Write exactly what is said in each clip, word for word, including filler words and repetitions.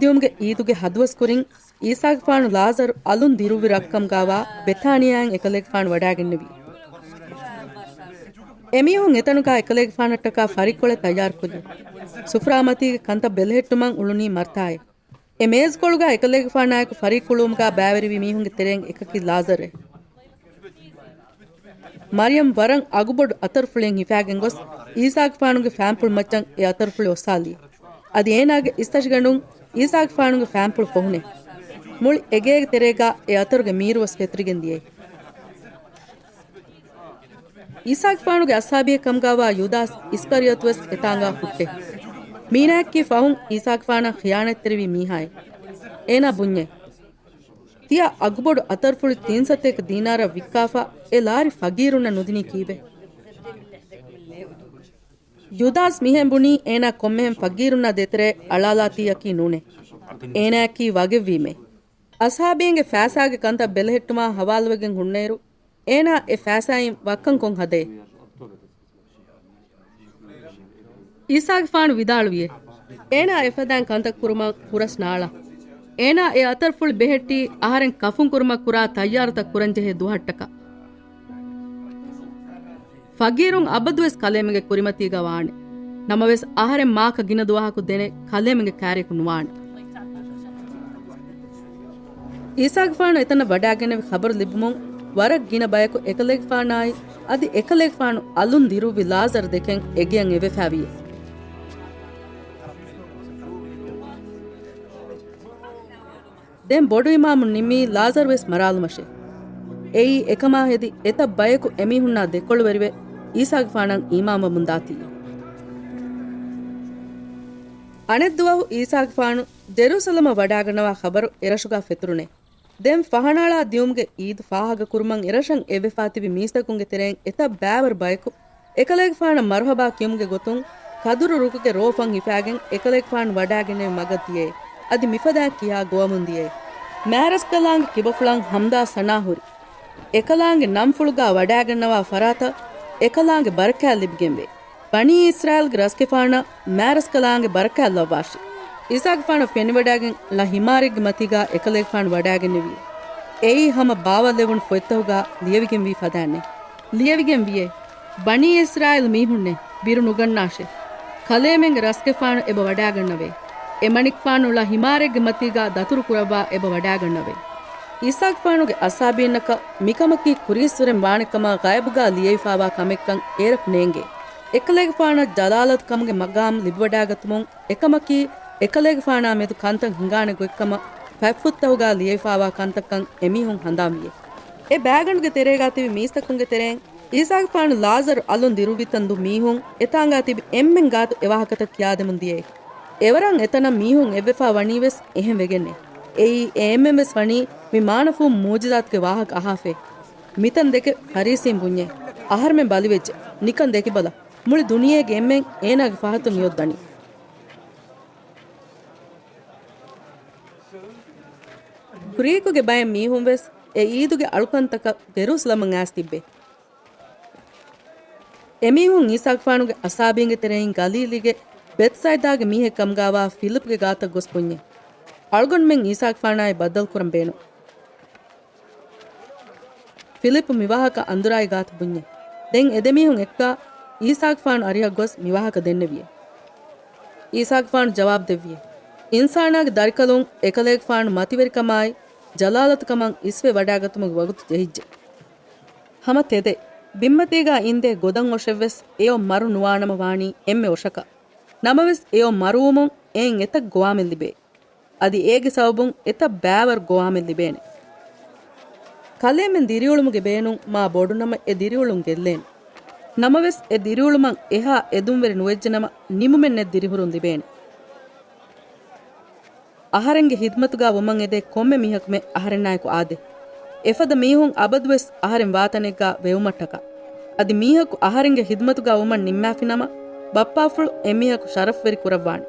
ދިއުމުގެ އީދުގެ ހަދުވަސްކުރިން އީސާގެފާނު ލާޒަރު އަލުން ދިރުއްވި ރަށްކަމުގާވާ ބެތާނިޔާއިން އެކަލޭގެފާނު ވަޑާގެންނެވި. އެމީހުން އެތަނުގާ އެކަލޭގެފާނަށްޓަކާ ފަރިއްކޮޅެއް ތައްޔާރުކުރި. ސުފްރާމަތީގެ ކަންތައް ބެލެހެއްޓުމަށް އުޅުނީ މަރްތާއޭ. އެ މޭޒުކޮޅުގާ އެކަލޭގެފާނާއެކު ފަރިއްކުޅުވުމުގާ ބައިވެރިވި މީހުންގެ ތެރެއިން އެކަކީ ލާޒަރޭ. މަރްޔަމް ވަރަށް އަގުބޮޑު އަތަރުފުޅިއެއް ހިފާގެން ގޮސް، އީސާގެފާނުގެ ފާންޕުޅު މައްޗަށް އެ އަތަރުފުޅި އޮއްސާލި. އަދި އޭނާގެ އިސްތަށިގަނޑުން އީސާގެފާނުގެ ފާންޕުޅު ފޮހުނޭ. މުޅި އެގޭގެ ތެރޭގާ އެ އަތަރުގެ މީރުވަސް ފެތުރިގެން ދިޔައީ. އީސާގެފާނުގެ އަސްހާބީއެއް ކަމުގާވާ ޔޫދާސް އިސްކަރިޔޮތުވެސް އެތާނގާ ހުއްޓޭ. މީނާއަކީ ފަހުން އީސާގެފާނަށް ޚިޔާނަތްތެރިވި މީހާއެއް. އޭނާ ބުންޏޭ، ތިޔަ އަގުބޮޑު އަތަރުފުޅި ތިންސަތޭކަ ދީނާރަށް ވިއްކާފަ އެ ލާރި ފަގީރުންނަށް ނުދިނީ ކީއްވެ؟ ޔޫދާސް މިހެން ބުނީ އޭނާ ކޮންމެހެން ފަގީރުންނާ ދޭތެރޭ އަޅާލާތީއަކީ ނޫނޭ. އޭނާއަކީ ވަގެއްވީމޭ. އަސްހާބީންގެ ފައިސާގެ ކަންތައް ބެލެހެއްޓުމާ ހަވާލުވެގެން ހުންނައިރު، އޭނާ އެ ފައިސާއިން ވައްކަން ކޮން ހަދައޭ؟ އީސާގެފާނު ވިދާޅުވިއޭ، އޭނާ އެފަދައިން ކަންތައް ކުރުމަށް ހުރަސް ނާޅާ. އޭނާ އެ އަތަރުފުޅި ބެހެއްޓީ އަހަރެން ކަފުން ކުރުމަށް ކުރާ ތައްޔާރުތައް ކުރަންޖެހޭ ދުވަހަށްޓަކާ. ފަގީރުން އަބަދުވެސް ކަލޭމެންގެ ކުރިމަތީގަ ވާނެ. ނަމަވެސް، އަހަރެން މާކަ ގިނަ ދުވަހަކު ދެނެ ކަލޭމެންގެ ކާރިޔަކު ނުވާނެ. އީސާގެފާނު އެތަނަށް ވަޑާގެންނެވި ޚަބަރު ލިބުމުން، ވަރަށް ގިނަ ބަޔަކު އެކަލޭގެފާނާއި، އަދި އެކަލޭގެފާނު އަލުން ދިރުއްވި ލާޒަރު ދެކެން އެގެއަށް އެވެފައިވިއޭ. ދެން ބޮޑު އިމާމު ނިމީ ލާޒަރުވެސް މަރާލުމަށޭ. އެއީ އެކަމާ ހެދި އެތައް ބަޔަކު އެމީހުންނާ ދެކޮޅުވެރިވެ، އީސާގެފާނަށް އީމާންވަމުން ދާތީ. އަނެއްދުވަހު އީސާގެފާނު ޖެރޫސަލަމަށް ވަޑާގަންނަވާ ޚަބަރު އެރަށުގާ ފެތުރުނޭ. ދެން ފަހަނައަޅާ ދިއުމުގެ އީދު ފާހަގަކުރުމަށް އެރަށަށް އެއްވެފާ ތިބި މީސްތަކުންގެ ތެރެއިން އެތައް ބައިވަރު ބަޔަކު އެކަލޭގެފާނަށް މަރުހަބާ ކިޔުމުގެ ގޮތުން ކަދުރު ރުކުގެ ރޯފަން ހިފާގެން އެކަލޭގެފާނު ވަޑާގެންނެވި މަގަށް ދިޔައޭ. އަދި މިފަދައިން ކިޔާ ގޮވަމުން ދިޔައޭ. މާރަސްކަލާނގެ ކިބަފުޅަށް ހަމްދާ ސަނާ ހުރި. އެކަލާނގެ ނަންފުޅުގާ ވަޑާގަންނަވާ ފަރާތަށް އެކަލާނގެ ބަރަކާތް ލިބިގެންވޭ. ބަނީ އިސްރާއީލްގެ ރަސްގެފާނަށް މާރަސްކަލާނގެ ބަރަކާތް ލައްވާށި. އީސާގެފާނަށް ފެނިވަޑައިގެން ޅަ ހިމާރެއްގެ މަތީގާ އެކަލޭގެފާނު ވަޑާގެންނެވި. އެއީ ހަމަ ބާވައްލެވުނު ފޮތްތަހުގާ ލިޔެވިގެންވީ ފަދައިންނޭ. ލިޔެވިގެން ވިޔޭ، ބަނީ އިސްރާއީލް މީހުންނޭ، ބިރު ނުގަންނާށޭ. ކަލޭމެންގެ ރަސްގެފާނު އެބަ ވަޑާގަންނަވޭ. އެމަނިކުފާނު ޅަ ހިމާރެއްގެ މަތީގާ ދަތުރު ކުރައްވާ އެބަ ވަޑާގަންނަވޭ. އީސާގެފާނުގެ އަސްހާބީންނަކަށް މިކަމަކީ ކުރީއްސުރެން ވާނެ ކަމަށް ޣައިބުގާ ލިޔެވިފާވާ ކަމެއްކަން އޭރަކު ނޭނގޭ. އެކަލޭގެފާނަށް ޖަލާލަތު ކަމުގެ މަގާމް ލިބިވަޑާގަތުމުން އެކަމަކީ އެކަލޭގެފާނާ މެދު ކަންތައް ހިނގާނެ ގޮތްކަމަށް ފަތްފުށްތަހުގާ ލިޔެފާވާ ކަންތައްކަން އެމީހުން ހަނދާންވިޔޭ. އެ ބާގަނޑުގެ ތެރޭގާ ތިބި މީސްތަކުންގެ ތެރެއިން އީސާގެފާނު ލާޒަރު އަލުން ދިރުއްވިތަން ދުށް މީހުން އެތާނގާ ތިބި އެންމެން ގާތު އެ ވާހަކަތައް ކިޔާދެމުން ދިޔައޭ. އެވަރަށް އެތަނަށް މީހުން އެއްވެފާ ވަނީވެސް އެހެން ވެގެންނޭ. އެއީ އެ އެންމެންވެސް ވަނީ މި މާނަފޫން މުއުޖިޒާތުގެ ވާހަކަ އަހާފައި. މިތަން ދެކެ ފަރީސީން ބުންޏޭ، އަހަރެމެން ބަލިވެއްޖެ. ނިކަން ދެކިބަލަ. މުޅި ދުނިޔޭގެ އެންމެން އޭނާގެ ފަހަތުން އިއޮއްދަނީ. ގްރީކުގެ ބައެއް މީހުން ވެސް އެ އީދުގެ އަޅުކަންތަކަށް ޖެރޫސަލަމަށް އައިސް ތިއްބޭ. އެމީހުން އީސާގެފާނުގެ އަސްހާބީންގެ ތެރެއިން ގަލީލީގެ ބެތްސައިދާގެ މީހެއް ކަމުގާވާ ފިލިޕްގެ ގާތަށް ގޮސް ބުންޏޭ، އަޅުގަނޑުމެން އީސާގެފާނާއި ބައްދަލުކުރަން ބޭނުން. ފިލިޕް މިވާހަކަ އަނދުރާއި ގާތު ބުންޏޭ. ދެން އެދެމީހުން އެއްކާ އީސާގެފާނު އަރިހަށް ގޮސް މިވާހަކަ ދެންނެވިޔޭ. އީސާގެފާނު ޖަވާބު ދެއްވިޔޭ، އިންސާނާގެ ދަރިކަލުން އެކަލޭގެފާނު މަތިވެރިކަމާއި ޖަލާލަތުކަމަށް އިސްވެ ވަޑާގަތުމުގެ ވަގުތު ޖެހިއްޖެ. ހަމަ ތެދެއް، ބިންމަތީގާ އިންދޭ ގޮދަން އޮށެއްވެސް އެޔޮ މަރު ނުވާނަމަ ވާނީ އެންމެ އޮށަކަށް. ނަމަވެސް އެޔޮ މަރުވުމުން އެއިން އެތައް ގޮވާމެއް ލިބޭ. އަދި އޭގެ ސަބަބުން އެތައް ބައިވަރު ގޮވާމެއް ލިބޭނެ. ކަލޭމެން ދިރިއުޅުމުގެ ބޭނުން މާ ބޮޑު ނަމަ އެ ދިރިއުޅުން ގެއްލޭނެ. ނަމަވެސް އެ ދިރިއުޅުމަށް އެހާ އެދުންވެރި ނުވެއްޖެނަމަ ނިމުމެއް ނެތް ދިރިހުރުން ލިބޭނެ. އަހަރެންގެ ހިދުމަތުގާ ވުމަށް އެދޭ ކޮންމެ މީހަކުމެ އަހަރެންނާއެކު އާދޭ. އެފަދަ މީހުން އަބަދުވެސް އަހަރެން ވާތަނެއްގާ ވެވުމަށްޓަކާ. އަދި މީހަކު އަހަރެންގެ ހިދުމަތުގާ ވުމަށް ނިންމާފިނަމަ، ބައްޕާފުޅު އެމީހަކު ޝަރަފްވެރި ކުރައްވާނެ.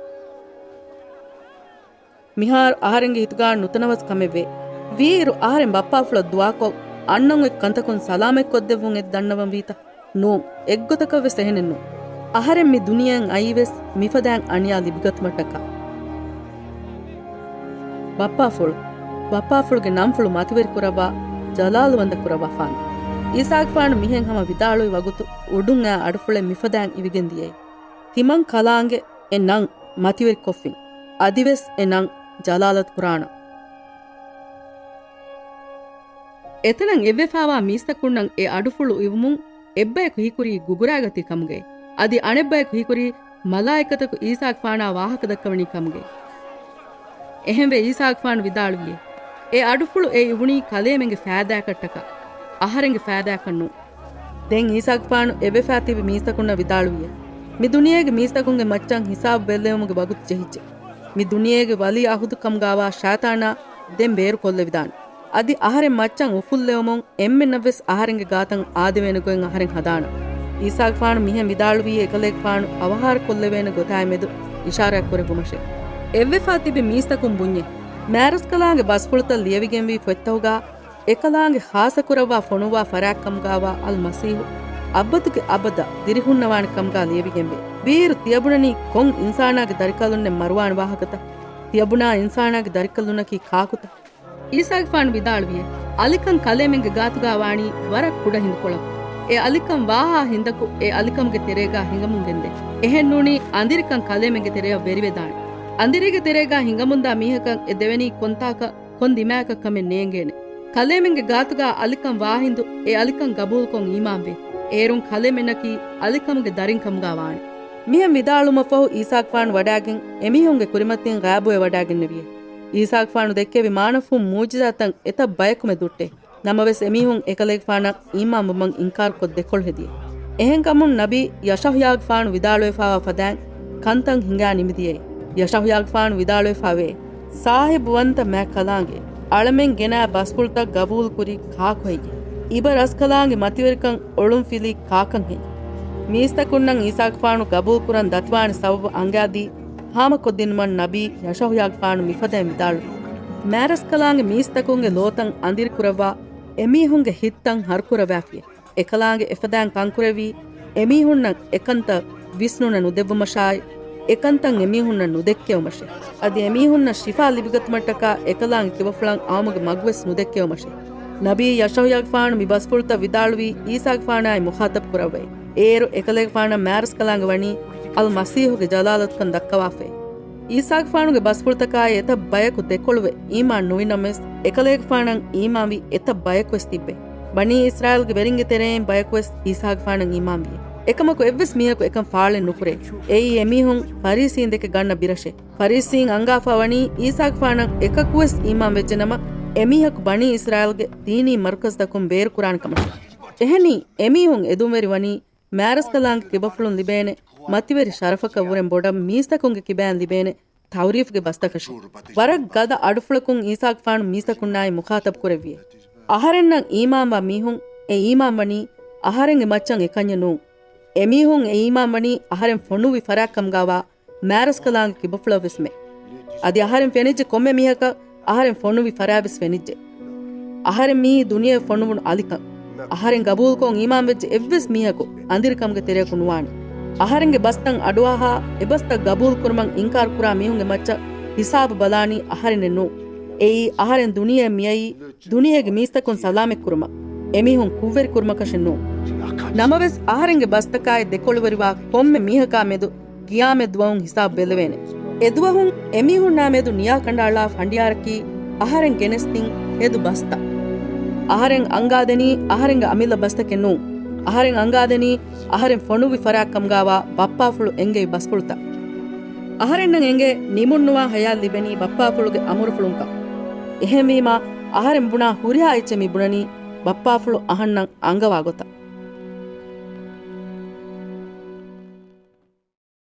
މިހާރު އަހަރެންގެ ހިތުގާ ނުތަނަވަސް ކަމެއްވޭ. ވީއިރު އަހަރެން ބައްޕާފުޅަށް ދުޢާކޮށް، އަންނަން އޮތް ކަންތަކުން ސަލާމަތްކޮށްދެއްވުން އެއް ދަންނަވަން ވީތަ؟ ނޫން، އެއްގޮތަކަށްވެސް އެހެނެއް ނޫން. އަހަރެން މި ދުނިޔެއިން އައީވެސް މިފަދައިން އަނިޔާ ލިބިގަތުމަށްޓަކާ. ބައްޕާފުޅު، ބައްޕާފުޅުގެ ނަންފުޅު މަތިވެރި ކުރައްވާ، ޖަލާލުވަންތަ ކުރައްވާފާނެ. އީސާގެފާނު މިހެން ހަމަ ވިދާޅުވި ވަގުތު އުޑުން އާ އަޑުފުޅެއް މިފަދައިން އިވިގެން ދިޔައީ. ތިމަން ކަލާނގެ އެ ނަން މަތިވެރިކޮށްފިން. އަދިވެސް އެ ނަން ޖަލާލަތު ކުރާނަން. އެތަނަށް އެއްވެފާވާ މީސްތަކުންނަށް އެ އަޑުފުޅު އިވުމުން އެއްބަޔަކު ހީކުރީ ގުގުރާގަތީ ކަމުގައި، އަދި އަނެއްބަޔަކު ހީކުރީ މަލާއިކަތަކު އީސާގެފާނާ ވާހަކަ ދައްކަވަނީ ކަމުގައި. އެހެންވެ އީސާގެފާނު ވިދާޅުވިއޭ، އެ އަޑުފުޅު އެ އިވުނީ ކަލޭމެންގެ ފާއިދާއަކަށްޓަކާ، އަހަރެންގެ ފާއިދާއަކަށް ނޫން. ދެން އީސާގެފާނު އެއްވެފާ ތިބި މީސްތަކުންނަށް ވިދާޅުވިއޭ، މި ދުނިޔޭގެ މީސްތަކުންގެ މައްޗަށް ހިސާބު ބެއްލެވުމުގެ ވަގުތު ޖެހިއްޖެ. މި ދުނިޔޭގެ ވަލީ އަހުދު ކަމުގާވާ ޝައިޠާނާ ދެން ބޭރުކޮށްލެވިދާނެ. އަދި އަހަރެން މައްޗަށް އުފުއްލެވުމުން އެންމެންނަށްވެސް އަހަރެންގެ ގާތަށް އާދެވޭނެ ގޮތް އަހަރެން ހަދާނަން. އީސާގެފާނު މިހެން ވިދާޅުވީ އެކަލޭގެފާނު އަވަހާރަ ކޮށްލެވޭނެ ގޮތާއި މެދު އިޝާރާތް ކުރެއްވުމަށެ. އެއްވެފާ ތިބި މީސްތަކުން ބުންޏޭ، މާރަސްކަލާނގެ ބަސްފުޅުތައް ލިޔެވިގެންވީ ފޮތްތަކުގާ އެކަލާނގެ ޚާއްޞަކުރައްވާ ފޮނުއްވާ ފަރާތް ކަމުގާވާ އަލް މަސީޙު އަބަދުގެ އަބަދަށް ދިރިހުންނަވާނެ ކަމުގާ ލިޔެވިގެންވޭ. ވީއިރު ތިޔަބުނަނީ ކޮން އިންސާނާގެ ދަރިކަލުންނެއް މަރުވާނެ ވާހަކަތަ؟ ތިޔަބުނާ އިންސާނާގެ ދަރިކަލުންނަކީ ކާކުތަ؟ އީސާގެފާނު ވިދާޅުވިއޭ، އަލިކަން ކަލޭމެންގެ ގާތުގާ ވާނީ ވަރަށް ކުޑަ ހިނދުކޮޅަކު. އެ އަލިކަން ވާހާ ހިނދަކު އެ އަލިކަމުގެ ތެރޭގާ ހިނގަމުން ގެންދޭ. އެހެންނޫނީ އަނދިރިކަން ކަލޭމެންގެ ތެރެއަށް ވެރިވެދާނެ. އަނދިރީގެ ތެރޭގާ ހިނގަމުންދާ މީހަކަށް އެ ދެވެނީ ކޮންތާކަށް ކޮން ދިމާއަކަށް ކަމެއް ނޭނގޭނެ. ކަލޭމެންގެ ގާތުގާ އަލިކަން ވާހިނދު އެ އަލިކަން ގަބޫލުކޮށް އީމާންވޭ. އޭރުން ކަލޭމެންނަކީ އަލިކަމުގެ ދަރިން ކަމުގާ ވާނެ. މިހެން ވިދާޅުމަށްފަހު އީސާގެފާނު ވަޑާގެން އެމީހުންގެ ކުރިމަތިން ޣާބުވެ ވަޑާގެންނެވިއޭ. އީސާގެފާނު ދެއްކެވި މާނަފުން މުޢުޖިޒާތައް އެތައް ބަޔަކުމެ ދުއްޓޭ. ނަމަވެސް އެމީހުން އެކަލޭގެފާނަށް އީމާންވުމަށް އިންކާރުކޮށް ދެކޮޅު ހެދިޔޭ. އެހެންކަމުން ނަބީ ޔަޝަހްޔާގެފާނު ވިދާޅުވެފާވާ ފަދައިން ކަންތައް ހިނގާ ނިމިދިޔައޭ. ޔަޝަހްޔާގެފާނު ވިދާޅުވެފާވޭ، ސާހިބުވަންތަ މާތްކަލާނގެ، އަޅަމެން ގެނާ ބަސްފުޅުތައް ގަބޫލުކުރީ ކާކު ހެއްޔޭ؟ އިބަ ރަސްކަލާނގެ މަތިވެރިކަން އޮޅުންފިލީ ކާކަން ހެއްޔޭ؟ މީސްތަކުންނަށް އީސާގެފާނު ގަބޫލުކުރަން ދަތުވާނެ ސަބަބު އަނގާދީ، ހާމަކޮށްދިނުމަށް ނަބީ ޔަޝަހްޔާގެފާނު މިފަދައިން ވިދާޅުވި. މާރަސްކަލާނގެ މީސްތަކުންގެ ލޯތައް އަނދިރިކުރައްވާ، އެމީހުންގެ ހިތްތައް ހަރުކުރައްވާފިޔޭ. އެކަލާނގެ އެފަދައިން ކަންކުރެއްވީ، އެމީހުންނަށް އެކަންތައް ވިސްނުން ނުދެއްވުމަށާއި، އެކަންތައް އެމީހުންނަށް ނުދެއްކެވުމަށެ. އަދި އެމީހުންނަށް ޝިފާ ލިބިގަތުމަށްޓަކާ އެކަލާނގެ ކިބަފުޅަށް އައުމުގެ މަގުވެސް ނުދެއްކެވުމަށެ. ނަބީ ޔަޝަހްޔާގެފާނު މި ބަސްފުޅުތައް ވިދާޅުވީ އީސާގެފާނާއި މުޚާޠަބު ކުރައްވައި. އޭރު އެކަލޭގެފާނަށް މާރަސްކަލާނގެ ވަނީ އަލް މަސީޙުގެ ޖަލާލަތުކަން ދައްކަވާފައި. އީސާގެފާނުގެ ބަސްފުޅުތަކާއި އެތައް ބަޔަކު ދެކޮޅުވެ އީމާން ނުވި ނަމަވެސް، އެކަލޭގެފާނަށް އީމާންވި އެތައް ބަޔަކުވެސް ތިއްބެ. ބަނީ އިސްރާއީލްގެ ވެރިންގެ ތެރެއިން ބަޔަކުވެސް އީސާގެފާނަށް އީމާންވިއެ. އެކަމަކު އެއްވެސް މީހަކު އެކަން ފާޅެއް ނުކުރޭ. އެއީ އެމީހުން ފަރީސީންދެކެ ގަންނަ ބިރަށެ. ފަރީސީން އަންގާފަ ވަނީ އީސާގެފާނަށް އެކަކުވެސް އީމާން ވެއްޖެނަމަ، އެމީހަކު ބަނީ އިސްރާއީލްގެ ދީނީ މަރުކަޒްތަކުން ބޭރުކުރާނެ ކަމަށެ. އެހެނީ، އެމީހުން އެދުންވެރި ވަނީ މާރަސްކަލާނގެ ކިބަފުޅުން ލިބޭނެ މަތިވެރި ޝަރަފަކަށް ވުރެން ބޮޑަށް މީސްތަކުންގެ ކިބައިން ލިބޭނެ ތަޢުރީފްގެ ބަސްތަކަށެ. ވަރަށް ގަދަ އަޑުފުޅަކުން އީސާގެފާނު މީސްތަކުންނާއި މުޚާޠަބު ކުރެއްވިއެ. އަހަރެންނަށް އީމާންވާ މީހުން އެ އީމާން ވަނީ އަހަރެންގެ މައްޗަށް އެކަންޏެއް ނޫން. އެމީހުން އެ އީމާން ވަނީ އަހަރެން ފޮނުއްވި ފަރާތް ކަމުގާވާ މާރަސްކަލާނގެ ކިބަފުޅަށްވެސްމެ. އަދި އަހަރެން ފެނިއްޖެ ކޮންމެ މީހަކަށް އަހަރެން ފޮނުއްވި ފަރާތްވެސް ފެނިއްޖެ. އަހަރެން މިއީ ދުނިޔެ ފޮނުވުނު އަލިކަން. އަހަރެން ގަބޫލުކޮށް އީމާންވެއްޖެ އެއްވެސް މީހަކު އަނދިރިކަމުގެ ތެރެއަކު ނުވާނެ. އަހަރެންގެ ބަސްތައް އަޑުއަހާ، އެބަސްތައް ގަބޫލުކުރުމަށް އިންކާރުކުރާ މީހުންގެ މައްޗަށް ހިސާބު ބަލާނީ އަހަރެންނެއް ނޫން. އެއީ އަހަރެން ދުނިޔެއަށް މިއައީ ދުނިޔޭގެ މީސްތަކުން ސަލާމަތްކުރުމަށް، އެމީހުން ކުށްވެރިކުރުމަކަށެއް ނޫން. ނަމަވެސް، އަހަރެންގެ ބަސްތަކާއި ދެކޮޅުވެރިވާ ކޮންމެ މީހަކާ މެދު ގިޔާމަތް ދުވަހުން ހިސާބު ބެލެވޭނެ. އެދުވަހުން އެމީހުންނާ މެދު ނިޔާ ކަނޑައަޅާ ފަނޑިޔާރަކީ އަހަރެން ގެނެސްދިން ހެދު ބަސްތައް. އަހަރެން އަންގާދެނީ އަހަރެންގެ އަމިއްލަ ބަސްތަކެއް ނޫން. އަހަރެން އަންގާދެނީ އަހަރެން ފޮނުއްވި ފަރާތް ކަމުގާވާ ބައްޕާފުޅު އެންގެވި ބަސްފުޅުތައް. އަހަރެންނަށް އެނގޭ ނިމުންނުވާ ހަޔާތް ލިބެނީ ބައްޕާފުޅުގެ އަމުރުފުޅުންކަން. އެހެންވީމާ، އަހަރެން ބުނާ ހުރިހާ އެއްޗެއް މި ބުނަނީ ބައްޕާފުޅު އަހަންނަށް އަންގަވާ ގޮތަށް.